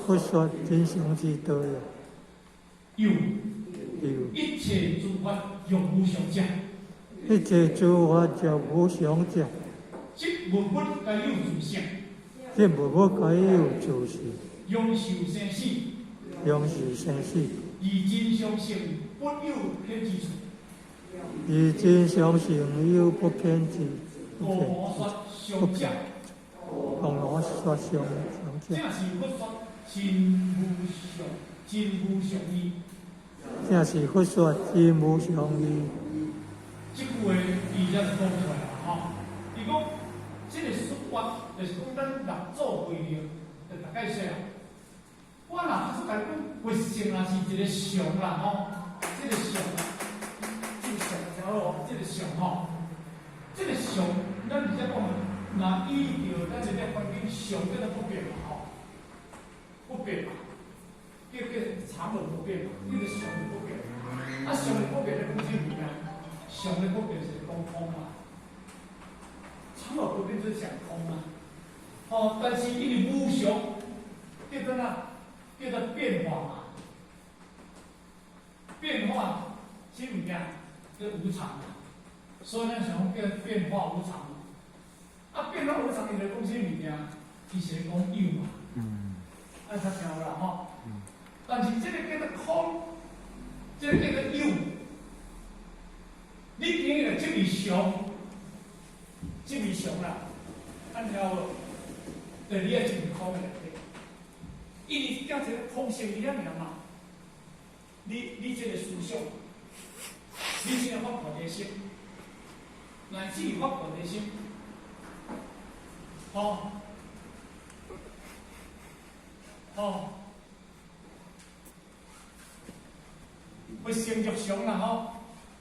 佛說真相之道呀。有有一切諸法若無常者，一切諸法若無常者，即物物皆有自性，即物物皆有自性，永受生死，永受生死。而真相性不有偏之處。以真相性有不偏之，故說常者，故說常常者，正是佛說真無常，真無常義。正是佛說真無常義。這句話伊才講出來啦，吼！伊講這個說法，就是講咱六祖慧能，就大概說啊，我若假使共你講佛性若是一個常啦，吼，這個常，這個常聽好無？這個常吼，這個常，咱而且講，若依著咱這個環境，常叫做不變嘛，吼，不變嘛，叫叫常而不變嘛，叫做常而不變。啊，常而不變咧講啥物件？常的不變是講空嘛，常而不變就是講空嘛。哦，但是因為無常，叫做哪？叫做變化嘛。變化啥物件？叫無常嘛。所以咱想講叫變化無常。啊，變化無常，伊就講啥物件？伊是講有嘛。啊，較聽有啦吼。但是這個叫做空，這個叫做有。你今日執著常，執著常啦，按聽無？對，你愛執佇空的內底，因為叫一個空性伊爾嘛。你這個思想，你這個發菩提心，乃至於發菩提心，吼，吼，佛性若常啦吼。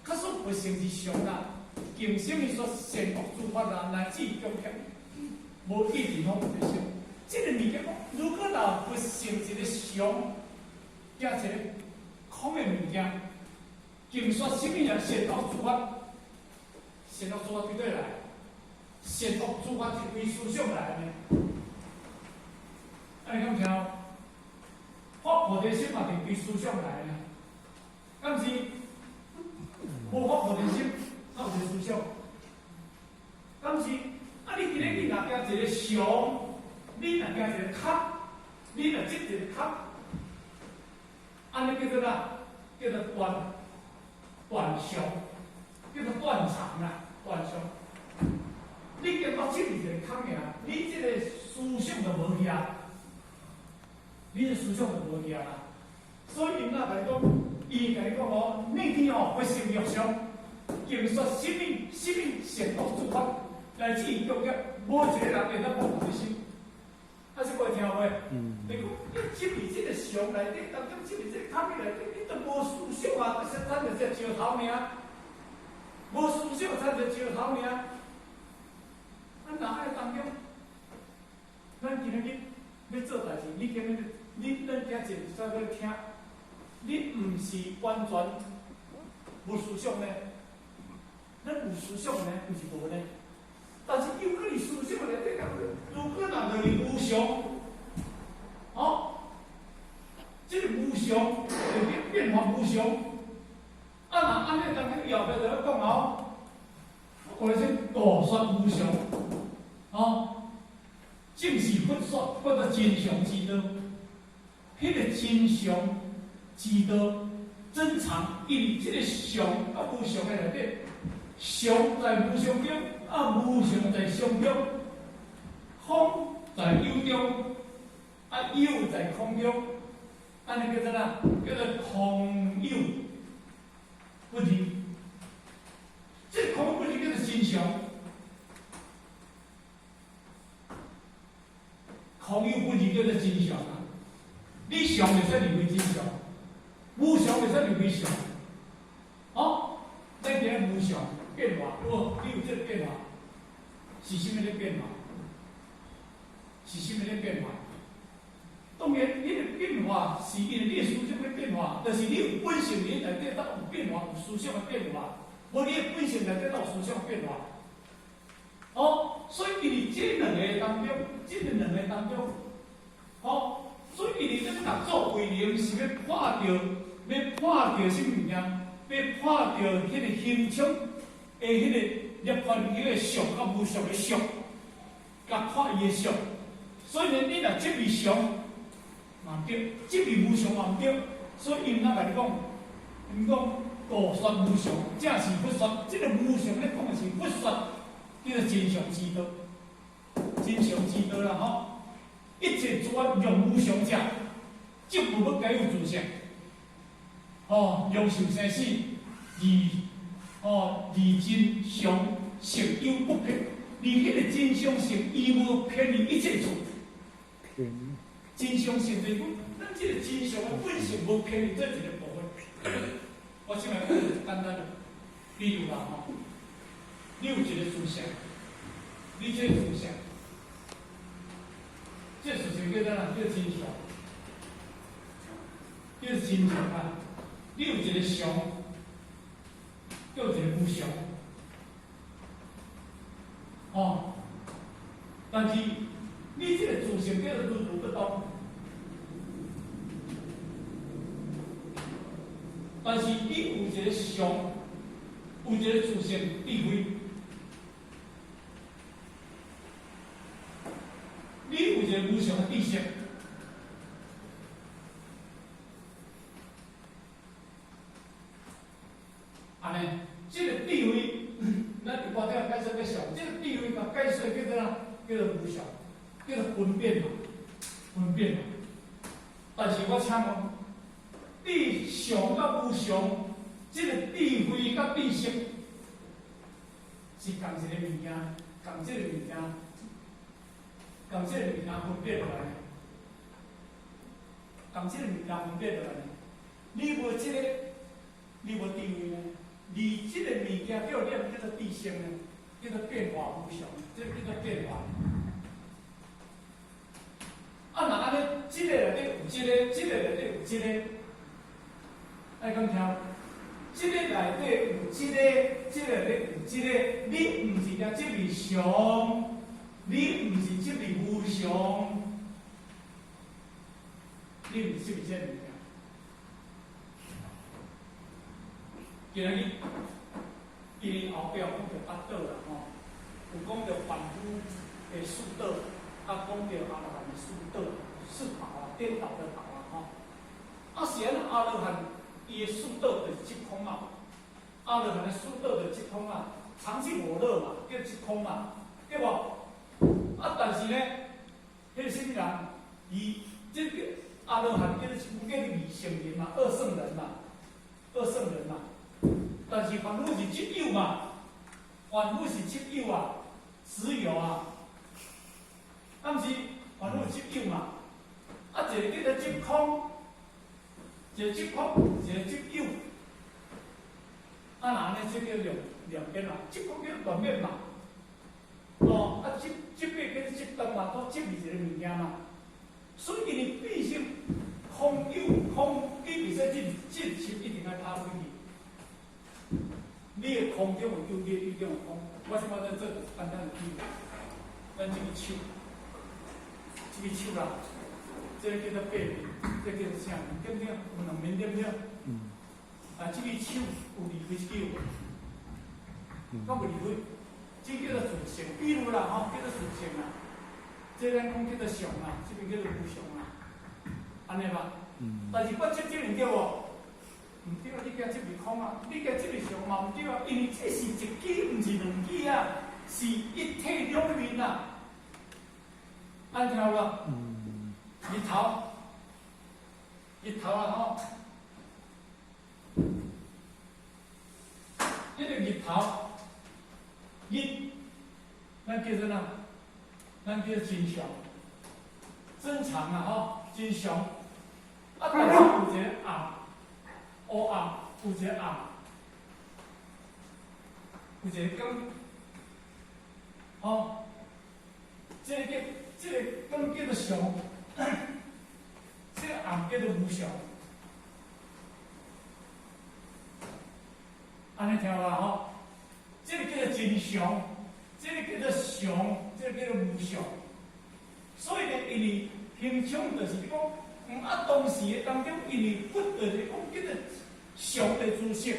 假使佛性是常啦，經什麼說善惡諸法啦，乃至中間無一定發菩提心。這個物件講，如果若佛性一個常，加一個空的物件，經說什麼人善惡諸法，善惡諸法佇佗來？善惡諸法是憑思想來的呢？啊，你敢聽？發菩提心嘛是憑思想來的，敢是？無發菩提心，哪有一個思想？敢是？啊！你今日你若行一個常，你若行一個空，你若執一個空，按呢叫做啥？叫做斷斷常，叫做斷常啦，斷常。你結果執佇一個空爾，你這個思想就無去啊，你這思想就無去啊。所以𪜶若共你講，伊共你講哦，你天哦，佛性若常，經說什麼什麼善惡諸法，乃至於中間，無一個人會當發菩提心。啊，這個聽無？你講你執佇這個常內底，當中執佇這個空內底，你都無思想啊，就是產一隻石頭爾，無思想產一隻石頭爾。啊，若愛當中，咱今日欲做代誌，你今日你咱今日在咧聽，你毋是完全無思想呢？咱有思想呢，毋是無呢？但是又閣佇思想內底，如果若落去無常，哦，這個無常就變變化無常。啊，若按呢當中後壁就咧講哦，我咧說故說無常，哦，正是佛說叫做真常之道。彼個真常之道，真常，因為這個常佮無常的內底，常在無常中，啊無常在常中，空在有中，啊有在空中，按呢叫做啥？叫做空有不二。這個空有不二叫做真常，空有不二叫做真常啊！你常會使認為真常，無常會使認為常。哦，咱今日無常變化，哦，你有這個變化，是啥物咧變化？是啥物咧變化？當然，你的變化是因為你的思想咧變化，就是你有本性佇內底，才有變化，有思想的變化。無你的本性內底，才有思想變化。哦，所以佇這兩個當中，這兩個當中，哦，所以佇甲做為靈，是欲破著，欲破著啥物物件？欲破著彼个形象的彼个涅槃彼个相佮無常的相，共破伊的相。所以呢，你若執著常嘛毋對，執著無常嘛毋對。所以𪜶通共你講，𪜶講道說無常，正是佛說。這個無常咧講的是佛說，叫做真相之道，真相之道啦吼。一切諸法若無常者，則無欲假有自性。吼，陽壽生死，二吼二真常實有不偏，而彼個真相實伊無偏離一切處。真相實就是講，咱這個真相的本性無偏離這一個部分。我先來講一個簡單的比如啦吼，你有一個思想，你這個思想，這個思想叫做啥？叫真相，叫真相啊！你有一個常，叫一個無常，吼。但是你這個自性叫做如如不動，但是你有一個常，有一個自性智慧，你有一個無常的知識。按呢，這個智慧，咱佇歌頂解說叫常，這個智慧共解說叫做啥？叫做無常，叫做分別嘛，分別嘛。但是我請問，你常佮無常，這個智慧佮知識是仝一个物件，仝這個物件，仝這個物件分別落來，仝這個物件分別落來。你無這個，你無智慧呢？你這個物件叫念叫做知識呢，叫做變化無常，這個叫做變化。啊，若按呢，這個內底有這個，這個內底有這個，愛敢聽？這個內底有這個，這個內底有這個，你毋是共執著常，你毋是執著無常，你毋是執著這個物件。今仔日，因為後壁講著八道啦吼，有講著凡夫的四道，啊講著阿羅漢的四道，四道啊，顛倒的倒啊吼。啊是按怎阿羅漢伊的四道就是執空啊，阿羅漢的四道就是執空啊，常寂我樂嘛，叫執空嘛，對無？啊但是呢，彼個啥物人，伊這個阿羅漢叫做叫做二聖人嘛，二聖人嘛，二聖人嘛。但是凡夫是執有嘛，凡夫是執有啊，實有啊，敢毋是？凡夫執有嘛，啊，一個叫做執空，一個執空，一個執有，啊，若按呢，這叫兩兩邊嘛，執空叫斷滅嘛，哦，啊，執執滅叫做執斷嘛，都執佇一個物件嘛，所以伊必須空有空，你袂使執執心一定愛拍開去。你的空中有有，你的有中有空。我現在做簡單的比喻，咱這个手，這个手啦，這個叫做白面，這個叫做啥？對不對？有兩面對不對？嗯。啊，這个手有離開這个無？敢無離開？這叫做自性，比如啦吼，叫做自性啦。這咱講叫做常啦，這邊叫做無常啦，按呢吧？嗯。但是我執這邊對無？毋對啊！你共執著空啊，你共執著常嘛毋對啊，因為這是一支，毋是兩支啊，是一體兩面啊。按聽無？日頭，日頭啊吼，彼個日頭，日，咱叫做啥？咱叫真常，正常啊吼，真常。啊，但是有一個暗。烏暗有一個暗，有一個光，吼，這個叫這個光叫做常，這個暗叫做無常，按呢聽無吼？這個叫做真常，這個叫做常，這個叫做無常。所以呢，因為平常就是講，啊當字的當中，因為佛就是講叫做常的知識，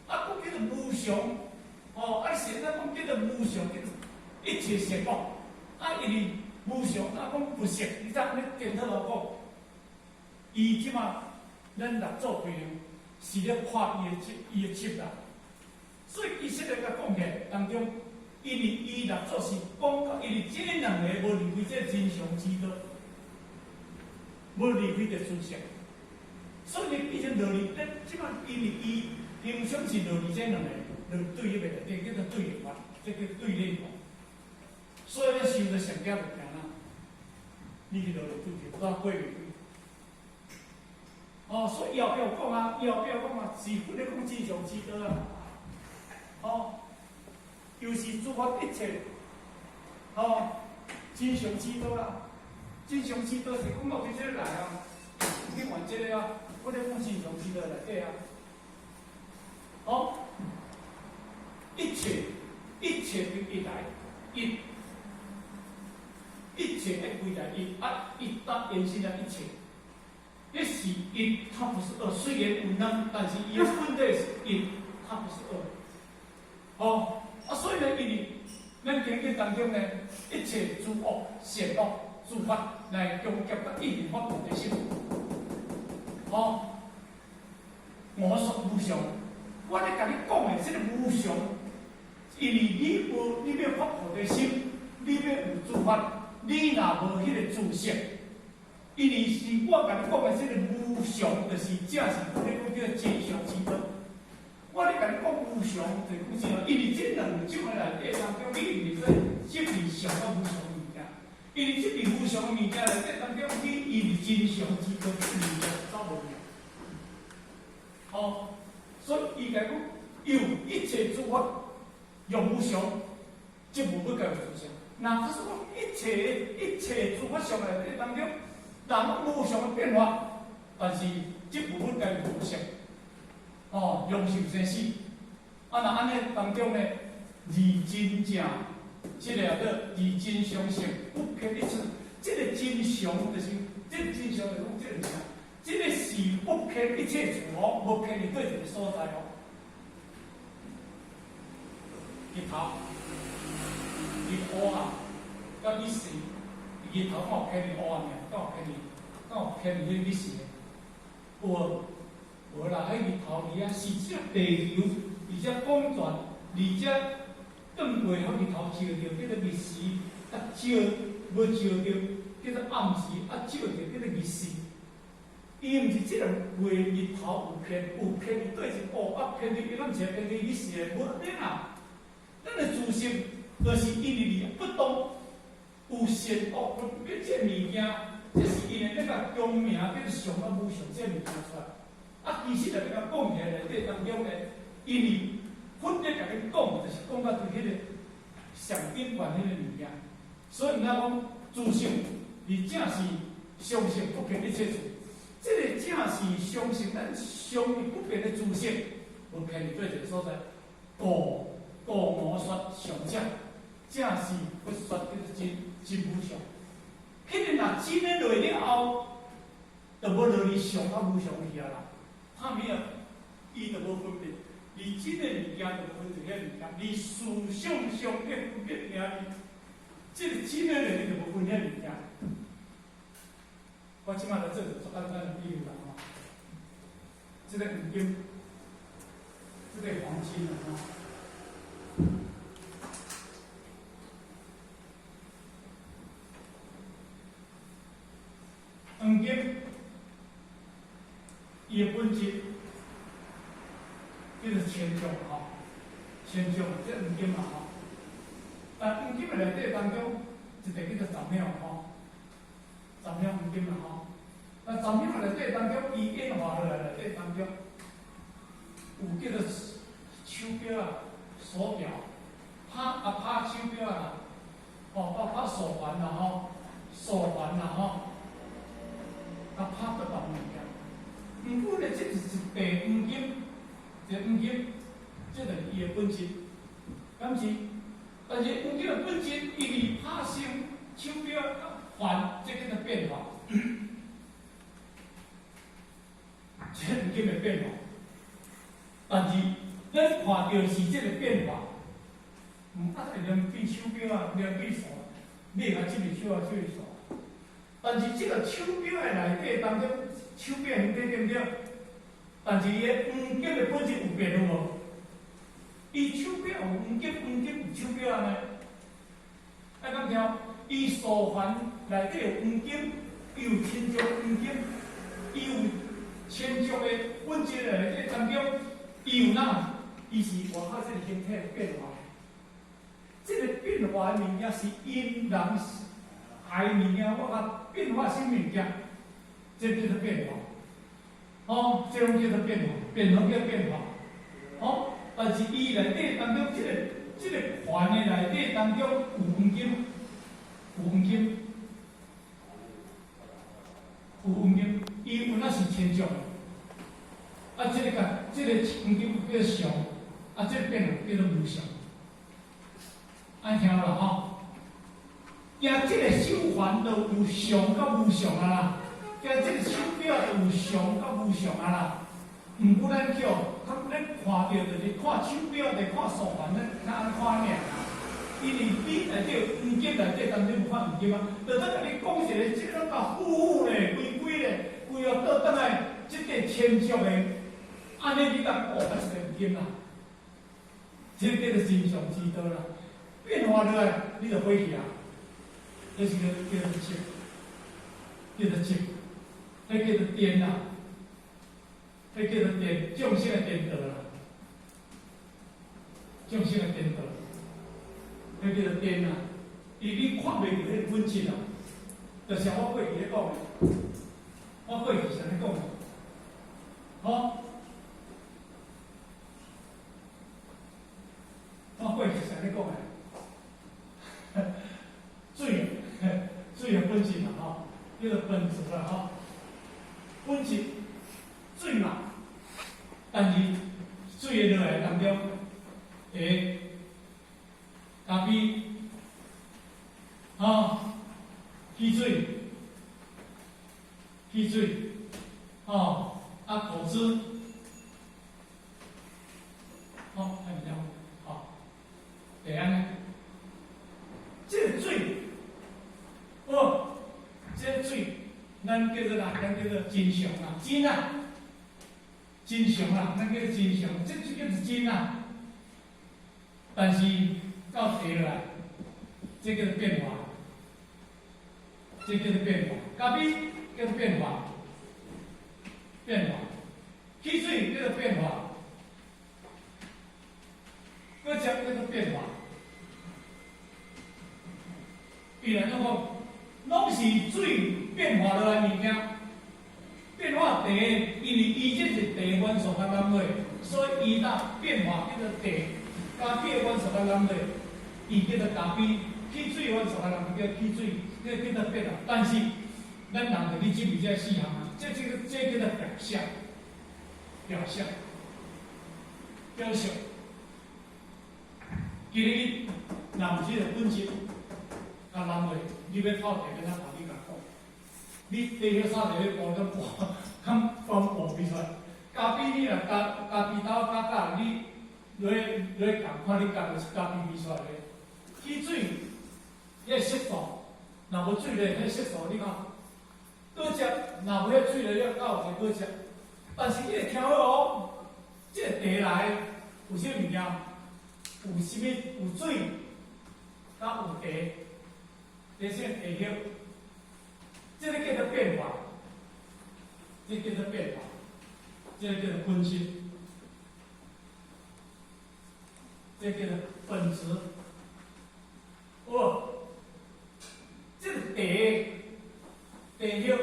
啊，閣叫做無常，哦，啊，現在講叫做無常，叫做一切善惡，啊，因為無常，啊，講不實，你知按呢顛倒來講，伊這馬咱六祖培養是咧破伊的執，伊的執啦。所以其實來共講起來當中，因為伊六祖是講到，因為這兩个無離開這個真常之道，無離開這知識，所以變成落離。咱這馬因為伊平常是落離這兩个，落對立的，這叫做對立法，這叫對立法。所以咱想著上件物件啦，你去落嚟對立，煞過袂去。哦，所以後壁有講啊，伊後壁有講啊，是佛咧講真常之道啊。哦，又是諸法一切，哦，真常之道啊，真常之道是講到佇這個來啊，你看這個啊，我咧講真常之道內底啊，哦，一切一切的一來一，一切的歸來一，啊，一搭延伸了一切，彼是一，它不是二。雖然有兩，但是伊的本體是一，它不是二。哦，啊，所以呢，因為咱經典當中呢，一切諸惡善惡諸法來終結到一念發菩提心。哦，我說無常，我咧共你講的這個無常，因為你無你欲發菩提心，你欲有諸法，你若無彼個知識，因為是我共你講的這個無常，就是正是佛咧講叫真常之道。我咧共你講無常，就是講啥？因為這兩種的內底當中，你毋是說執著常佮無常的物件，因為執著無常的物件內底當中，你伊是真常之道，這物件走無去。哦，所以伊共講有一切諸法若無常，則無欲界有知識。那就是講一切一切諸法相內底當中，人無常的變化，但是則無欲界有知識。哦，用受生死。啊，若按呢當中呢，二真正，這個叫做二真相性，不偏一處。這個真相就是，這個真相就是講這個啥？這個是不偏一切處哦，無偏佇佗一個所在哦。日頭，日烏暗，佮日時，日頭敢有偏佇烏暗的？敢有偏佇？敢有偏佇彼日時的？有無啦，彼日頭佇遐是這地球，而且公轉，而且轉過予日頭照著，叫做日時；啊照無照著，叫做暗時；啊照著叫做日時。伊毋是這個月日頭有偏，有偏佇佗一步，啊偏佇伊敢是偏佇日時的，無可能啊！咱的知識就是因為佇不動有善惡分別這物件，這是因為欲共共名叫做常佮無常這物件出來。啊，其實來共講起來內底當中呢，因為佛咧共你講，就是講到對彼個上頂懸彼個物件，所以毋通講知識，伊正是相信不偏一切處。這個正是相信咱常不變的知識，無偏佇佗一個所在。故故我說常者，正是佛說叫做真真無常。彼個若真的落了後，就無落佇常佮無常去啊啦。他沒有，伊就無分別，佇真的物件就無分別彼物件，佇思想上的分別爾，這個真的咧，你就無分彼物件。我這馬來做一個足簡單的比喻啦吼，這個黃金，這個黃金啦吼，黃金伊的本質叫做千重吼，千重這黃金嘛吼，但黃金的內底當中，一個叫做十兩吼。十兩黃金啦吼，那十兩內底當中，伊演化落來內底當中，有叫做手錶啊、手錶，拍啊拍手錶啊，吼，包括手環啦吼，手環啦吼，啊拍閣別物件。毋過呢，這是一塊黃金，一個黃金，這就是伊的本質，敢是？但是黃金的本質，伊佇拍成手錶。環，這叫做變化。金的變化。但是咱看著是這個變化，啊，連比手錶啊，連比數，你會共這個手啊，這個數。但是這個手錶的內底當中，手錶形體對毋對？但是伊的黃金的本質有變有無？伊手錶有黃金，黃金有手錶按呢？愛講聽，伊數環內底有黃金，伊有親像黃金，伊有親像的本質內底當中，伊有哪？伊是外口這個形體變化。這個變化的物件是因人愛的物件，我共變化啥物物件？這叫做變化。哦，這攏叫做變化，變化叫變化。哦，但是伊內底當中，這個環的內底當中有黃金，有黃金，有黃金，伊有哪是親像？啊，這個共這個黃金叫做常，啊，這個變叫做無常。按聽啦吼，驚這個手環都有常佮無常啊啦，驚這個手錶都有常佮無常啊啦。毋過咱叫，咱看著就是看手錶，就看數環，咱較按看爾啦。因為你內底黃金內底當中有看黃金啊，就等共你講一個，這個攏共糊糊咧，規規咧，規個倒轉來，這個親像的，按呢你共悟一個黃金啦，這個叫做真相之道啦。變化落來，你就火去啊！這是叫叫做執，叫做執，彼叫做顛啦，彼叫做顛，眾生的顛倒啦，眾生的顛倒，彼叫做顛啦。伊你看袂著彼個本質啊，就像我過去咧講的，我過去是按呢講的，吼，我過去是按呢講的。水，水的本質嘛吼，叫做本質啦吼，本質水嘛，但是水的落來當中，茶、咖啡，吼，汽水，汽水，吼，啊果汁，吼，看見無？吼，會按呢？這個水，哦，這個水，咱叫做啥？咱叫做真相啊，真啊，真相啊，咱叫做真相，這這叫做真啊。但是到茶落來，這叫做變化，這叫做變化。咖啡叫做變化，變化。汽水叫做變化，果汁叫做變化。伊來怎講，攏是水變化落來物件，變化茶，因為伊這是茶元素較攬落，所以伊若變化叫做茶。咖啡的元素較攬落，伊叫做咖啡；汽水的元素較攬叫汽水，這叫做變化。但是咱人就去執迷這四項啊，這叫做表象，表象，表象。今日若有這個本質。共人話，你欲泡茶，欲怎泡？你共講。你茶葉啥佇咧煲，佮煲，較放煲味出來。咖啡你若加咖啡豆加加，你落落共看你加就是咖啡味出來咧。汽水，彼個色素，若無水咧，彼色素你看，果汁若無彼水咧，你敢有一個果汁？但是你會聽好哦，這個茶內有啥物件？有啥物？有水，佮有茶。這是茶葉，這個叫做變化，這個叫做變化，這個叫做本質，這個叫做本質。哦，這個茶，茶葉，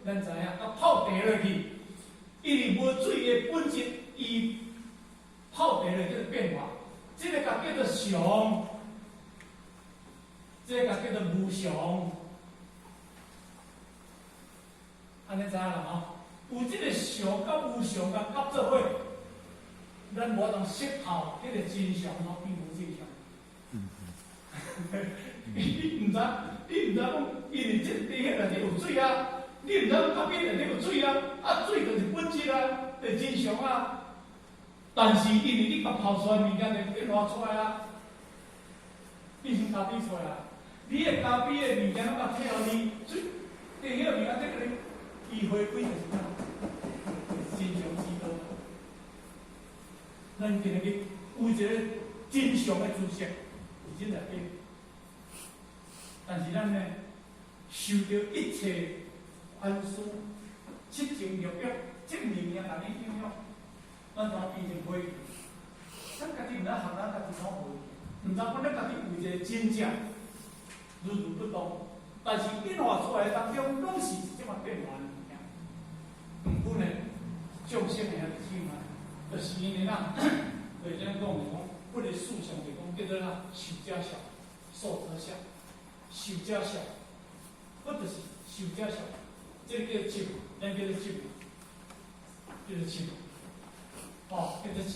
咱知影，佮泡茶落去，因為無水的本質，伊泡茶落叫做變化，這個共叫做常。這個叫做無常，按呢知影啦吼？有這個常佮無常共合做伙，咱無法度識透彼個真相吼，變無真相。你毋知，你毋知講，因為這茶葉內底有水啊，你毋知講咖啡內底有水啊，啊水就是本質啊，就是真但是因為你共拋出來物件就變化出來啊，變成咖啡出來啊。你的咖啡的物件攏共退予你，水，第彼個物件這個伊回歸就是啥？真相之道。咱今日有一個真相的知識佇這內底，但是咱呢，受著一切凡事七情六欲這物件共你影響，咱就變成灰。咱家己毋知學咱家己創無，毋知講咱家己有一個真正如如不動，但是變化出來當中，攏是這麼變化的物件。毋過呢，眾生的遐爾少嘛，就是因為咱，對咱講的講，佛的思想就講叫做啥？受者相，受者相，受者相，佛就是受者相，這個叫做執，咱叫做執，叫做執，哦，叫做執。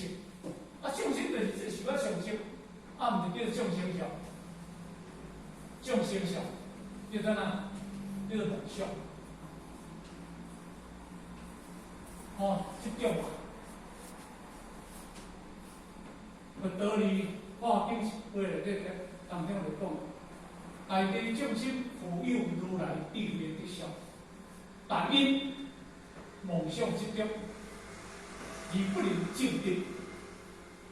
啊，眾生就是這受啊相執，啊，毋是叫做眾生相，眾生相，叫做哪？叫做夢想。哦，這種啊，佛道理法華經話內底當中來講，大地眾生復有如來智慧的德相，但因妄想執著，而不能證得。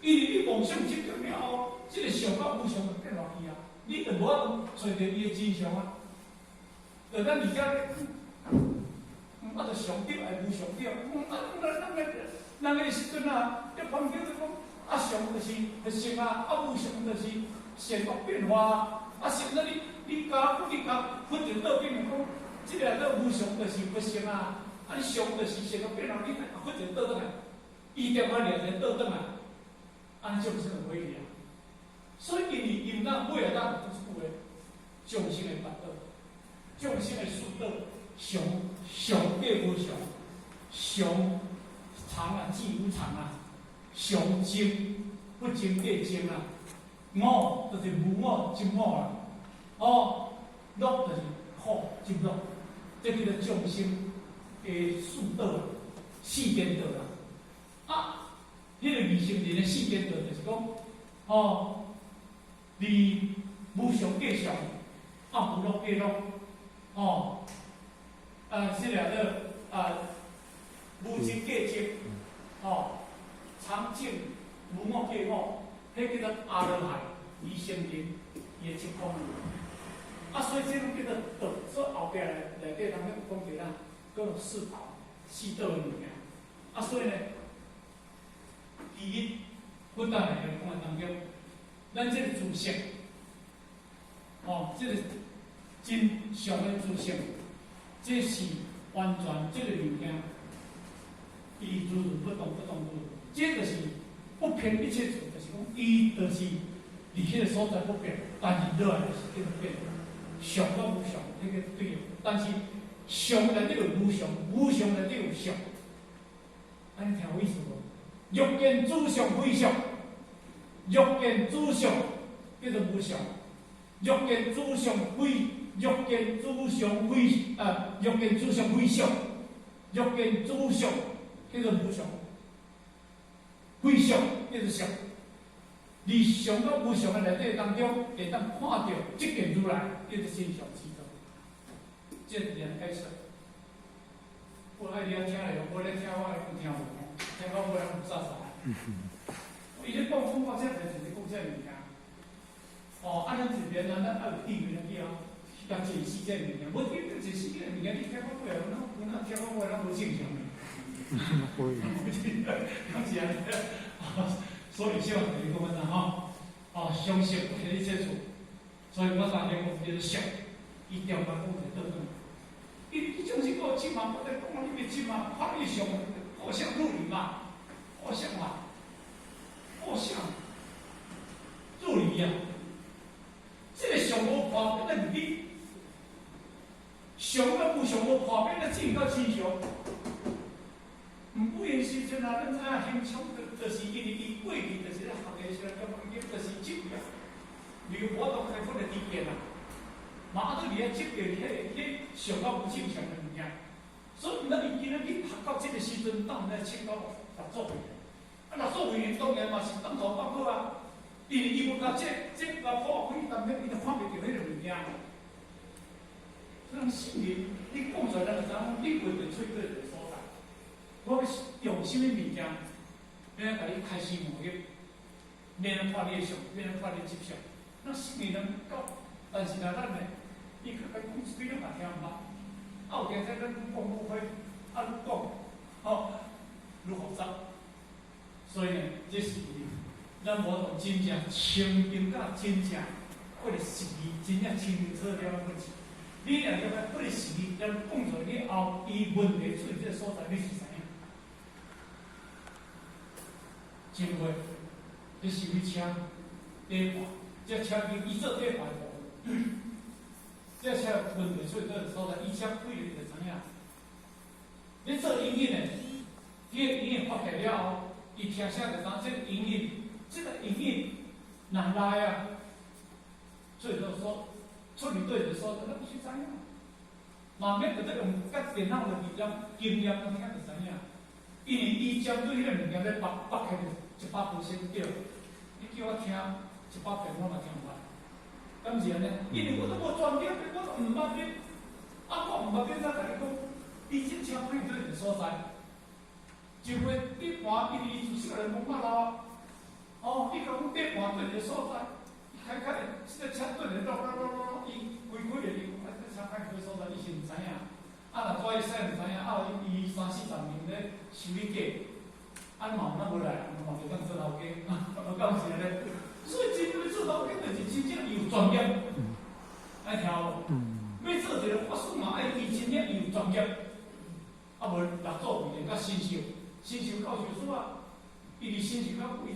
因為你妄想執著了後，這個相甲無常就變落去啊，你就無法度揣著伊的真相啊。就咱而家咧，啊，就常著愛無常著，啊，咱咱咱咱个時陣啊，咧旁邊就講，啊，常就是佛性啊，啊，無常就是善惡變化啊。啊，善啊，你加你加佛就倒變講，這個做無常就是佛性啊，啊，你常就是善惡變化，你佛就倒轉來，伊踮仔掠就倒轉來，按呢眾生就毀去啊。所以因為因咱尾仔咱講這句話，眾生的煩惱，眾生的四道，常常過無常，常常啊，即無常啊，常靜不靜過靜啊，我就是無我真我啦，哦，樂就是苦真樂，這叫做眾生的四道啊，四顛倒啦。啊，彼個二乘人的四顛倒就是講，哦，離無常過常，啊無樂過樂，哦，啊，這個做啊無靜過靜，哦，常靜無我過我，彼叫做阿羅漢二乘人伊的情況。啊，所以這攏叫做道，所以後壁內底當中有講著啦，講四道、四道的物件。啊，所以呢，第一，佛教來講的當中，咱這個知識，哦，這個真相的知識，這是完全這個物件，伊如如不動，不動如如，這就是不偏一切處，就是講，伊就是佇彼個所在不變，但是落來就是叫做變，常佮無常，彼個對。但是常內底有無常，無常內底有常，按呢聽有意思無？若見諸相非相，若見諸相叫做無常，若見諸相非，若見諸相非啊，若見諸相非相，若見諸相叫做無常，非相叫做相。佇常佮無常的內底當中，會當看著這件如來叫做真相之道。這是按呢解說。我愛你愛聽來，無咧聽我有聽無？聽講尾攏霧煞煞。伊咧講講到這，就是講這物件。哦，啊，咱這邊咱咱愛有智慧去啊，去共解釋這物件。無你解釋這個物件，你聽講尾，攏攏聽講尾攏無正常的。會。攏是按呢。所以小就是講按怎吼，哦，相識不偏一切處。所以我昨日講叫做相，伊中間講一個倒轉。伊你眾生閣有執嘛？我咧講你袂執嘛？看你相，好相入離嘛，好相嘛，好相入離啊。這個相無破變的入去，相佮無相無破變的進到真相。毋過的時陣啊，咱知影行充就是因為伊過去就是咧學的時陣，感覺就是執啊，沒有法度開發的知見啊，嘛啊，佇遐執著彼相佮無正常的物件，所以咱伊今仔去學到這個時陣，當然清到佛祖。啊，啊，六祖慧能當然嘛是當頭棒喝啊！因為伊無共這共破開，當然伊就看袂著彼个物件。所以聖人，你講出來，咱就知影，你問題出佗一個所在。我欲用啥物物件，欲來共你開示悟入，免來看你的相，免來看你的執相。咱聖人能夠，但是若咱呢，伊閣共講一堆，你嘛聽毋捌。啊，有當時咱愈講愈火，啊，愈講，吼，愈複雜。所以呢，這是咱無法度真正清淨佮真正，彼个實義真正清清楚楚了解。你若了解彼个實義，咱講出來以後，伊問題出佇這个所在，你是知影。真話，你修理車底盤，這車伊做底盤無，這車問題出佇佗个所在，伊車開你就知影。你做音樂的，彼个音樂發起了後，伊聽聲就知這個音樂，這個音樂哪來啊？所以就說，出佇佗一個所在，咱必須知影。嘛免佇咧用佮電腦的經驗聽就知影。因為伊針對彼個物件咧剝剝開100% 對。你叫我聽100遍，我嘛聽毋捌。敢是按呢？因為我都無專業，我都毋捌恁。啊，我毋捌恁，怎共你講？伊這車開佗一個所在，就會底盤，因為伊自細個攏捌咯。哦，你講底盤佗一個所在，開開的，這個車佗一個落落落落，伊規開的，伊講啊，這車開佗所在，伊是毋知影。啊，若跩伊使毋知影，啊，伊三四十年咧修理過，啊，嘛有咱無來，嘛袂當做頭家，敢是按呢？所以真正欲做頭家，就是真正有專業，愛聽無？欲做一個法師嘛，愛伊真正有專業。啊，無六祖慧能佮神秀，神秀教授書啊，伊佇神秀較貴，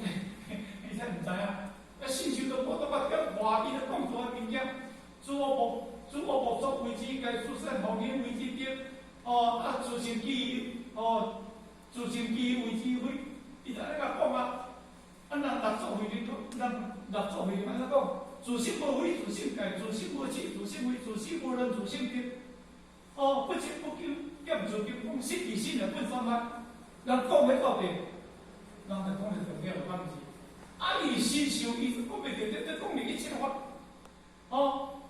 伊才毋知影。啊，神秀都無都捌點話，伊咧講出來物件，諸惡莫諸惡莫作，為之戒，諸善奉行為之德。哦，啊，自性起，哦，自性起為之慧，伊就按呢共講啊。啊，人六祖慧能講，人六祖慧能按怎講？自性無非，自性戒，自性無起，自性慧，自性無亂，自性定。哦，不增不減，減自定講，失其心來本三昧。人講彼到底，人就講是重點，敢毋是？啊，伊神秀，伊講袂著，這講佇一切法。哦，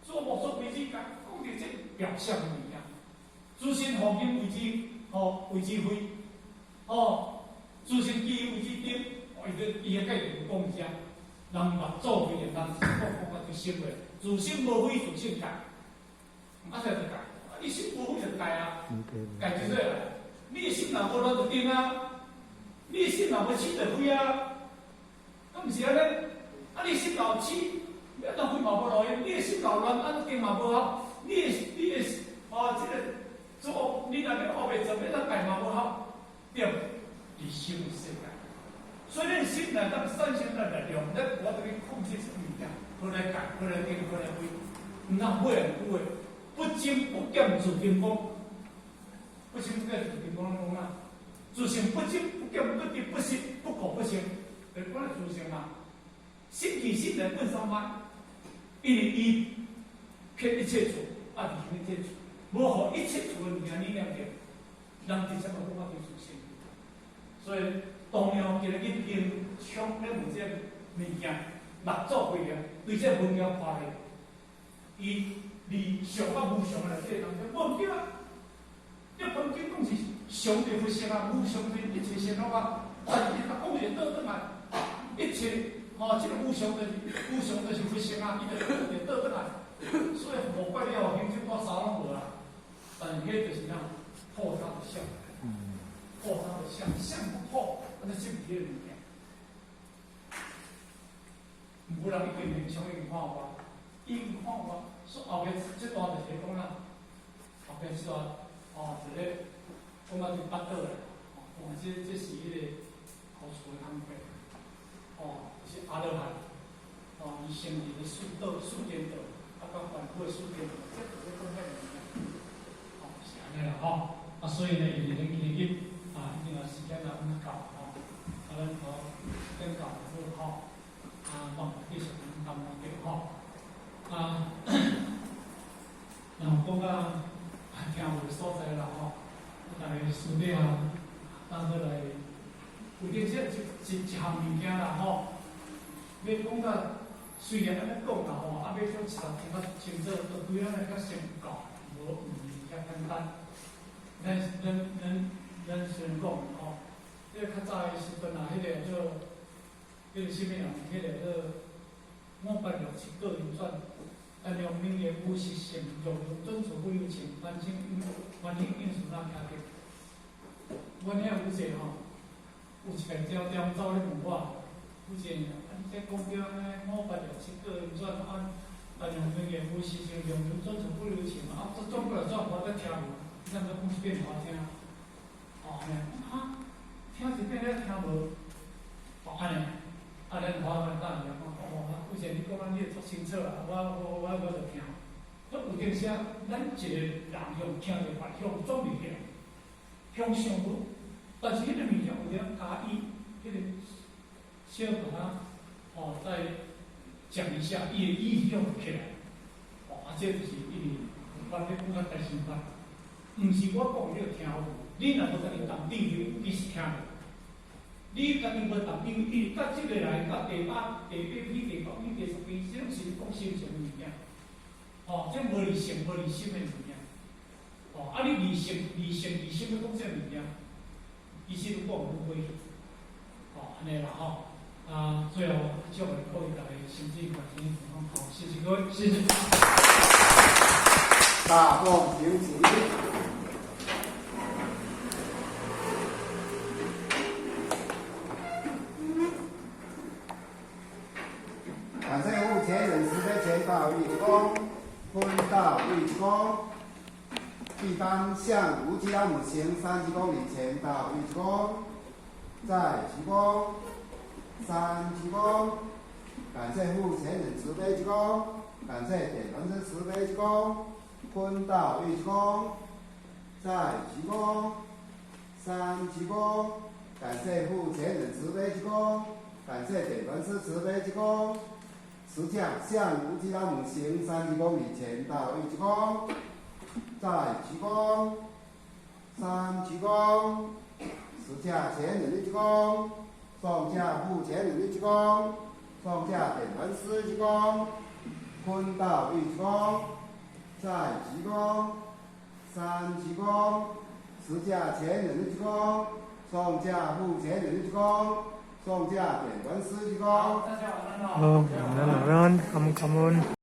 諸惡莫作為之戒，講佇這表象的物件。自性奉行為之，吼為之慧，哦，自性起為之定。伊咧伊個概念講遮，人六祖慧能，人講講較直接的，自性無非，自性戒。啊，啥就戒？啊，你心無非就戒啊，戒就對啦。你的心若無亂就定啊，你的心若無起就非啊，敢毋是按呢？啊，你心若有起，你按怎非嘛無路用？你的心若有亂，按怎定嘛無效？你的哦，這個做你若欲學袂做，欲怎戒嘛無效？對，佇心的世界。所以咱心內當產生咱力量，咱無法度去控制這物件，何來戒，何來定，何來慧？毋通尾一句話，不增不減自定講，不增不減自定講，講啊，自性不增不減，不得不失，不垢不淨，就是講自性嘛。心起心來本三昧，因為伊遍一切處，啊，離一切處，無予一切處的物件你念著，人直接就講到自性。所以當樣今日去經搶咧有這個物件，六祖慧能對這個文件看咧，伊離常佮無常的內底當中，無對啊！這本經講是常就是佛性啊，無常就是一切善惡啊。但是伊共講是倒轉來，一切吼，這個無常就是無常就是佛性啊，伊就就倒轉來。所以無怪了後，行者多啥攏無啊。但是彼就是啥，破他的相，破他的相，相不破，那就彼個物件。有人伊經常已經看我，已經看我，說後壁這段就是講啦，後壁這段哦，一個講到佇腹肚來，哦，講這是彼個好處的工課，哦，是阿羅漢，哦，伊成佇咧四道四顛倒，啊，到凡夫的四顛倒，這就是講遐物件，哦，是按呢啦吼，啊，所以呢，伊咱今日啊，已經時間也毋夠吼，啊，咱哦時間夠就好吼。啊，望繼續能感恩吼。啊，然後講到聽有的所在啦吼，大家私底下當做來有陣時一一項物件啦吼，欲講到雖然按呢講啦吼，啊，欲將一項聽較清楚，都對咱來較先教，無毋是遐簡單。咱先講吼，這個較早的時陣啊，彼個做，彼個啥物人，彼個做五八六七個人轉，但用名言無實性，用用準處不留情，反正反正應數那徛得。阮遐有者吼，有一個條條走咧問我，有一個啊，你這講著按呢五八六七個人轉啊，但用名言無實性，用用準處不留情，啊，這轉過來轉我才聽無，你敢講一遍予我聽？哦，按呢，哈，聽一遍了聽無，哦，按呢，啊，咱我咱等下講，哦，有時你講咱你會足清楚啊，我就聽。都有陣時，咱一個人用聽著別向轉袂起來，向想無，但是彼個物件有點加以，彼個小把它，哦，再講一下，伊的意向起來，哦，啊，這就是因為我咧講較開心法，毋是我講你就聽有，你若無家己動智慧，你是聽無。你家己無動智慧，伊甲這個來，甲第八、第八篇、第九篇、第十篇，這攏是講修行的物件。哦，這無離性、無離心的物件。哦，啊，你離性、離性、離心欲講啥物件？其實攏講無過去。哦，按呢啦吼。啊，最後祝各位大家身體健康，好，謝謝各位，謝謝。大眾請起。感謝護前人慈悲前道一鞠躬，坤道一鞠躬。一般向無極老母行三鞠躬禮，前道一鞠躬，再鞠躬，三鞠躬。感謝護前人慈悲鞠躬，感謝點傳師慈悲鞠躬，坤道一鞠躬，再鞠躬，三鞠躬。感謝護前人慈悲鞠躬，感謝點傳師慈悲鞠躬。持架向無極老母行三鞠躬禮，前道一鞠躬，再鞠躬，三鞠躬。持架前人一鞠躬，送駕護前人一鞠躬，送駕點傳師一鞠躬，坤道一鞠躬，再鞠躬，三鞠躬。持架前人一鞠躬，送駕護前人一鞠躬，送駕點傳師一鞠躬。好，大家晚安。好，晚安，晚安，感恩感恩。